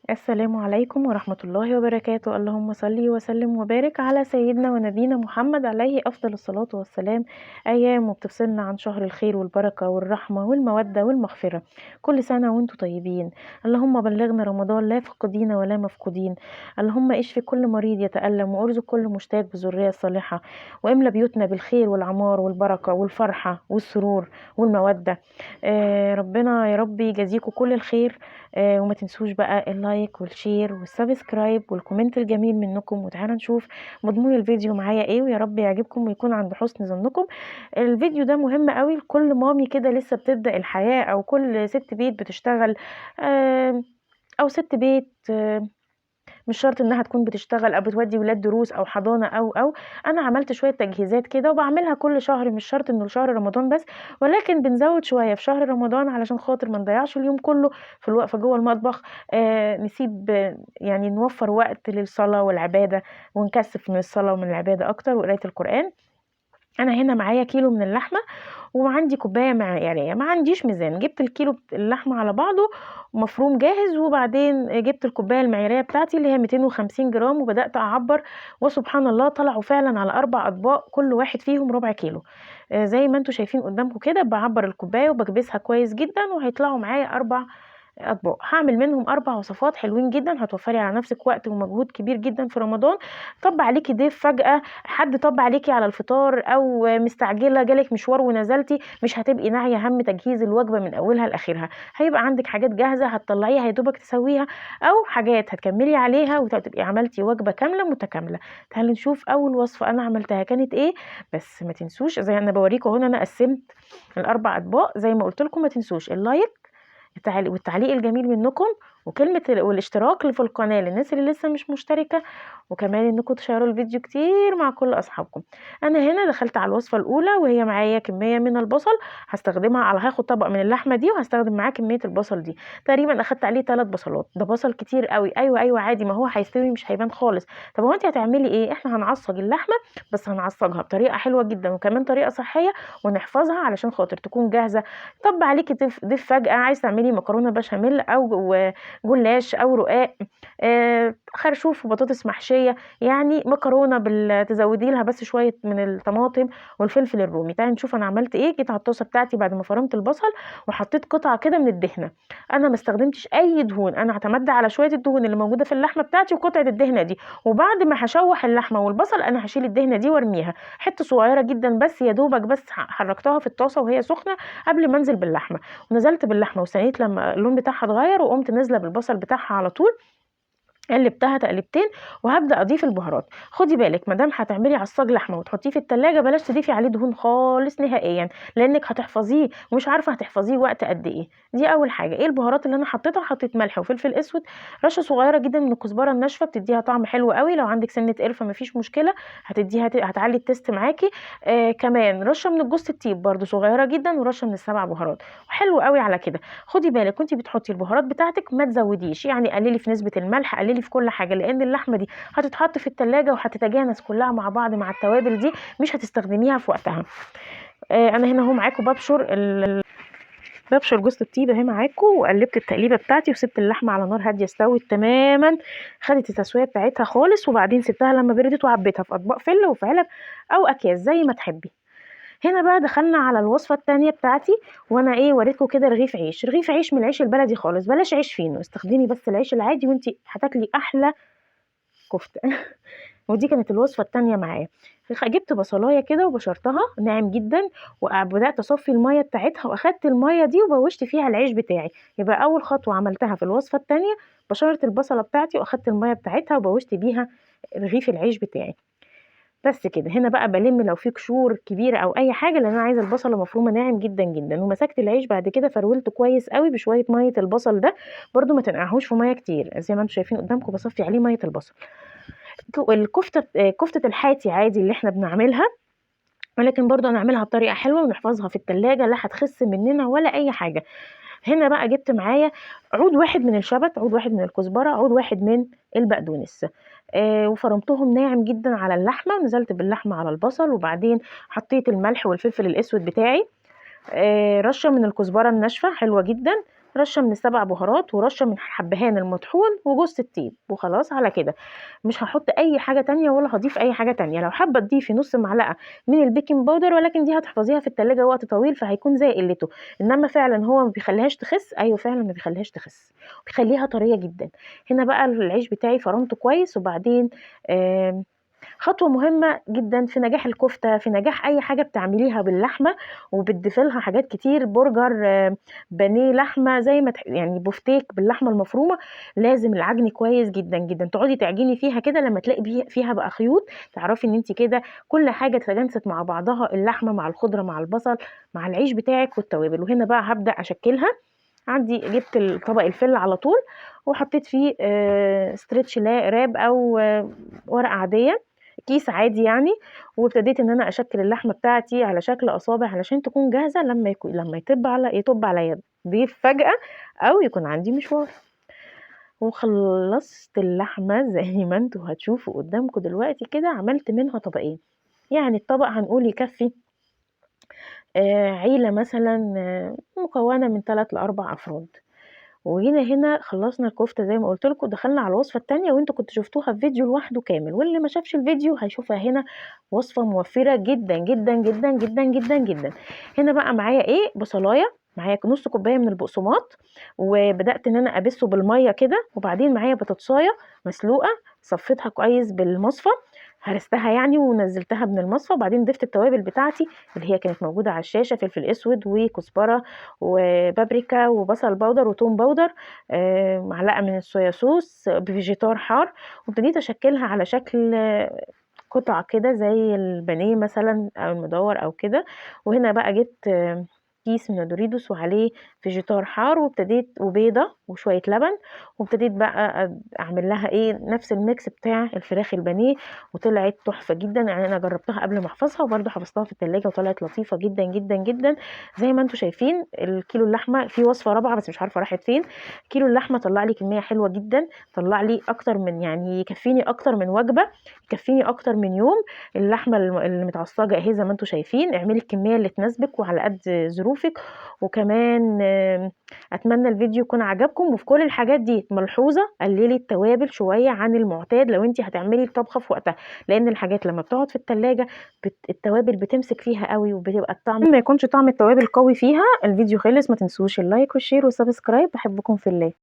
السلام عليكم ورحمة الله وبركاته. اللهم صل وسلم وبارك على سيدنا ونبينا محمد عليه أفضل الصلاة والسلام. أيام وبتفصلنا عن شهر الخير والبركة والرحمة والمودة والمغفرة. كل سنة وانتم طيبين. اللهم بلغنا رمضان لا فاقدين ولا مفقودين. اللهم اشف كل مريض يتألم وارزق كل مشتاق بذرية صالحة، واملى بيوتنا بالخير والعمار والبركة والفرحة والسرور والمودة. ربنا يا رب يجازيكم كل الخير. وما تنسوش بقى ال like وال share وال subscribe وال comment الجميل منكم. وتعالوا نشوف مضمون الفيديو معايا ايه، ويا رب يعجبكم ويكون عند حسن ظنكم. الفيديو ده مهم قوي لكل مامي كده لسه بتبدأ الحياة، او كل ست بيت بتشتغل، او ست بيت مش شرط انها تكون بتشتغل او بتودي ولاد دروس او حضانة او انا عملت شوية تجهيزات كده وبعملها كل شهر، مش شرط انه شهر رمضان بس، ولكن بنزود شوية في شهر رمضان علشان خاطر ما نضيعش اليوم كله في الوقفة جوه المطبخ. نسيب يعني نوفر وقت للصلاة والعبادة، ونكثف من الصلاة ومن العبادة اكتر وقرايه القران. انا هنا معايا كيلو من اللحمة وعندي كوباية معياريه، ما عنديش ميزان، جبت الكيلو اللحمة على بعضه مفروم جاهز، وبعدين جبت الكوباية المعياريه بتاعتي اللي هي 250 جرام وبدات اعبر، وسبحان الله طلعوا فعلا على 4 اطباق كل واحد فيهم ربع كيلو. زي ما انتم شايفين قدامكم كده، بعبر الكوباية وبكبسها كويس جدا وهيطلعوا معايا 4 اطباق. هعمل منهم 4 وصفات حلوين جدا، هتوفري على نفسك وقت ومجهود كبير جدا في رمضان. طب عليكي ضيف فجأة، حد طب عليكي على الفطار، او مستعجلة جالك مشوار ونزلتي، مش هتبقي ناعيه هم تجهيز الوجبة من اولها لاخرها، هيبقى عندك حاجات جاهزة هتطلعيها يا دوبك تسويها، او حاجات هتكملي عليها وتبقي عملتي وجبة كاملة متكاملة. تعالي نشوف اول وصفه انا عملتها كانت ايه. بس ما تنسوش زي انا بوريكم هنا، انا قسمت ال4 اطباق زي ما قلت لكم، ما تنسوش ال like والتعليق الجميل منكم، وكلمة والاشتراك في القناة للناس اللي لسه مش مشتركة، وكمان انكم تشيروا الفيديو كتير مع كل اصحابكم. انا هنا دخلت على الوصفة الاولى، وهي معايا كمية من البصل هستخدمها على، هاخد طبق من اللحمة دي وهستخدم معاه كمية البصل دي، تقريبا اخدت عليه 3 بصلات. ده بصل كتير قوي، ايوه عادي، ما هو هيستوي مش هيبان خالص. طب هو انت هتعملي ايه؟ احنا هنعصج اللحمة، بس هنعصجها بطريقة حلوة جدا وكمان طريقة صحية، ونحفظها علشان خاطر تكون جاهزة. طب عليكي ضيف فجأة، عايز تعملي مكرونة بشاميل او جلاش او رقاق، خرشوف وبطاطس محشية، يعني مكرونة تزودي لها بس شوية من الطماطم والفلفل الرومي. تعالي نشوف انا عملت ايه. جيت على الطاسة بتاعتي بعد ما فرمت البصل وحطيت قطعة كده من الدهنة. انا ما استخدمتش اي دهون، انا اعتمدت على شوية الدهون اللي موجودة في اللحمة بتاعتي وقطعة الدهنة دي. وبعد ما هشوح اللحمة والبصل انا هشيل الدهنة دي وارميها، حتة صغيرة جدا بس يا دوبك، بس حركتها في الطاسة وهي سخنة قبل ما انزل باللحمة. ونزلت باللحمة واستنيت لما اللون بتاعها اتغير، وقمت نازلة بالبصل بتاعها على طول، قلبتها تقلبتين، وهبدا اضيف البهارات. خدي بالك مادام هتعملي عصاج لحمه وتحطيه في التلاجة بلاش تضيفي عليه دهون خالص نهائيا، لانك هتحفظيه ومش عارفه هتحفظيه وقت قد ايه. دي اول حاجة. ايه البهارات اللي انا حطيتها؟ حطيت ملح وفلفل اسود، رشه صغيرة جدا من الكزبره الناشفه بتديها طعم حلو قوي، لو عندك سنة قرفه مفيش مشكلة، هتعلي ال taste معاكي. كمان رشه من الجوز الطيب برده صغيرة جدا، ورشه من ال7 بهارات، وحلو قوي على كده. خدي بالك وانتي بتحطي البهارات بتاعتك ما تزوديش، يعني قللي في نسبه الملح، قللي في كل حاجة، لان اللحمة دي هتتحط في التلاجة وهتتجانس كلها مع بعض مع التوابل دي، مش هتستخدميها في وقتها. انا هنا اهو معاكم ببشر جوز الطيب اهي معاكم، وقلبت التقليبه بتاعتي وسبت اللحمة على نار هادية استوت تماما، خدت التسوية بتاعتها خالص، وبعدين سبتها لما بردت وعبيتها في اطباق فل وفي علب او اكياس زي ما تحبي. هنا بقى دخلنا على الوصفة التانية بتاعتي، وانا ايه وريتكم كده رغيف عيش، رغيف عيش من العيش البلدي خالص، بلاش عيش فينو، استخدمي بس العيش العادي وانتي هتاكلي احلى كفته. ودي كانت الوصفة التانية معايا. جبت بصلايه كده وبشرتها ناعم جدا، وبدات اصفي المية بتاعتها، واخدت المية دي وبوشت فيها العيش بتاعي. يبقى اول خطوة عملتها في الوصفة التانية بشرت البصله بتاعتي واخدت المية بتاعتها وبوشت بيها رغيف العيش بتاعي. بس كده. هنا بقى بلم لو في قشور كبيرة او اي حاجة، لان انا عايزه البصله مفرومه ناعم جدا جدا. ومسكت العيش بعد كده فرولته كويس قوي بشوية مية البصل ده، برده ما تنقعهوش في مية كتير، زي ما انتم شايفين قدامكم بصفي عليه مية البصل. الكفتة، كفته الحاتي عادي اللي احنا بنعملها، ولكن برده هنعملها بطريقة حلوة ونحفظها في التلاجة، لا هتخس مننا ولا اي حاجة. هنا بقى جبت معايا عود واحد من الشبت، عود واحد من الكزبره، عود واحد من البقدونس، وفرمتهم ناعم جدا على اللحمة، ونزلت باللحمه على البصل، وبعدين حطيت الملح والفلفل الاسود بتاعي، رشه من الكزبره الناشفه حلوة جدا، رشة من ال7 بهارات، ورشة من الحبهان المطحون، وجوزة الطيب، وخلاص على كده. مش هاحط أي حاجة تانية ولا هاضيف أي حاجة تانية. لو حابة تضيفي نُص معلقة من ال baking powder، ولكن دي هتحفظيها في التلاجة وقت طويل فهيكون زي قلته، إنما فعلًا هو ما بيخليهاش تخس، أيوه فعلًا ما بيخليهاش تخس، بيخليها طرية جدًا. هنا بقى العيش بتاعي فرمته كويس، وبعدين خطوة مهمة جدًا في نجاح الكفتة، في نجاح أي حاجة بتعمليها باللحمة وبتضيفي لها حاجات كتير، برجر، بانيه لحمة، زي ما يعني بوفتيك باللحمة المفرومة، لازم العجن كويس جدًا، جدًا، تقعدي تعجني فيها كده لما تلاقي فيها بقى خيوط، تعرفي إن أنتِ كده كل حاجة اتجانست مع بعضها، اللحمة مع الخضرة مع البصل مع العيش بتاعِك والتوابل. وهنا بقى هابدأ أشكلها. عندي جبت الطبق الفل على طول وحطيت فيه، stretch wrap أو، ورقة عادية، كيس عادي يعني، وابتديت إن أنا أشكل اللحمة بتاعتي على شكل أصابع علشان تكون جاهزة لما يطب عليا ضيف فجأة أو يكون عندي مشوار. وخلصت اللحمة زي ما انتوا هتشوفوا قدامكم دلوقتي كده، عملت منها طبقين، يعني الطبق هنقول يكفي، عيلة مثلا، مكونة من تلات لأربع أفراد. وهنا خلصنا الكفتة زي ما قلت لكم، دخلنا على الوصفة التانية وانتوا كنتوا شفتوها في فيديو لوحده كامل، واللي ما شافش الفيديو هيشوفها هنا، وصفة موفرة جدا جدا جدا جدا جدا جدا. هنا بقى معايا ايه؟ بصلاية، معايا نص كوباية من البقسماط، وبدأت ان انا ابسه بالمية كده، وبعدين معايا بطاطساية مسلوقة صفيتها كويس بالمصفى، هرستها يعني ونزلتها من المصفى، وبعدين ضفت التوابل بتاعتي اللي هي كانت موجودة على الشاشة، فلفل اسود وكزبرة وبابريكا وبصل powder وتوم powder، معلقة من الصويا صوص بفيجيتار حار، وابتديت اشكلها على شكل قطع كده زي البانيه مثلا او المدور او كده. وهنا بقى جبت، كيس من الدوريدوس وعليه فيجيتار حار، وابتديت وبيضة وشوية لبن، وابتديت بقى اعمل لها ايه نفس ال mix بتاع الفراخ البانيه، وطلعت تحفة جدا. انا جربتها قبل ما احفظها، وبرده حفظتها في التلاجة وطلعت لطيفة جدا جدا جدا. زي ما انتم شايفين الكيلو اللحمة في وصفة رابعة بس مش عارفة راحت فين. كيلو اللحمة طلع لي كمية حلوة جدا، طلع لي اكتر من يعني يكفيني اكتر من وجبة، يكفيني اكتر من يوم. اللحمة اللي متعصجة اهي زي ما انتم شايفين، اعملي الكمية اللي تناسبك وعلى قد ظروفك. وكمان، اتمنى الفيديو يكون عجبكم. وفي كل الحاجات دي ملحوظة، قللي التوابل شوية عن المعتاد لو انتي هتعملي الطبخة في وقتها، لان الحاجات لما بتقعد في التلاجة التوابل بتمسك فيها قوي وبتبقى الطعم ما يكونش طعم التوابل قوي فيها. الفيديو خلص، ما تنسوش ال like وال share وال subscribe. بحبكم في الله.